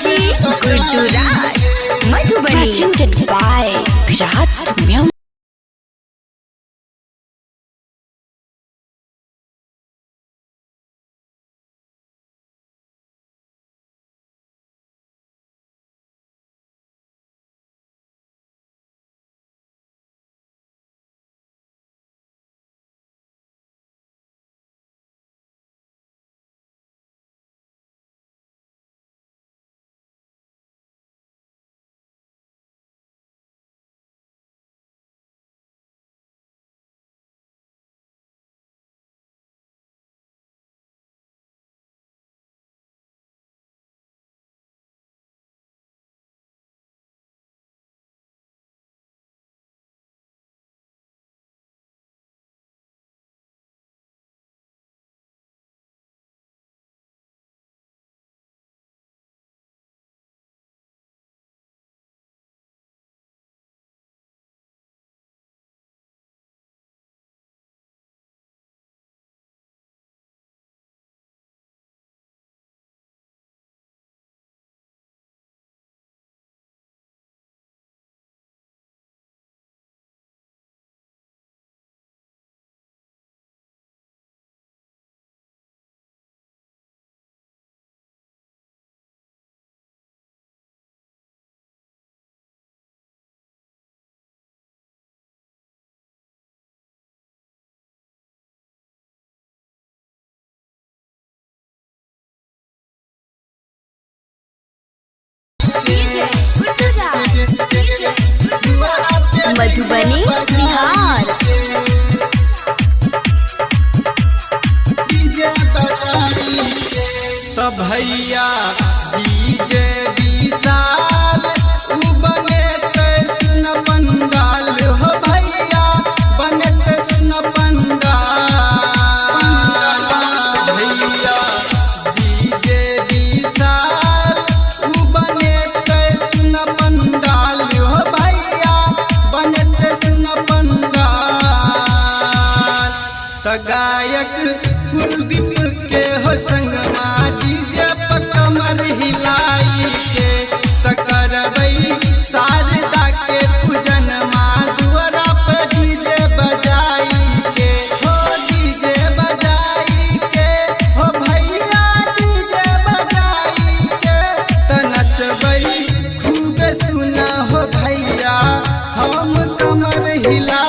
DJ Guddu Raj Madhubani. Presented by Virat Music. DJ Guddu Raj Madhubani Bihar. DJ बजाई के त भैया DJ विशाल उ बने ते सुन पंडाल हो भैया बने ते सुन पंडाल। भैया डीजे विशाल उ बने ते सुन पंडाल हो भैया बने ते सुन पंडाल। त गायक कुलदीप के हो संगमा डीजे पर कमर हिलाई के त करबै शारदा के पूजन माँ दुआरा पर डीजे बजाई के हो डीजे बजाई के हो भैया डीजे बजाई के त नचबै खूबे सुना हो भैया हम कमर हिलाई।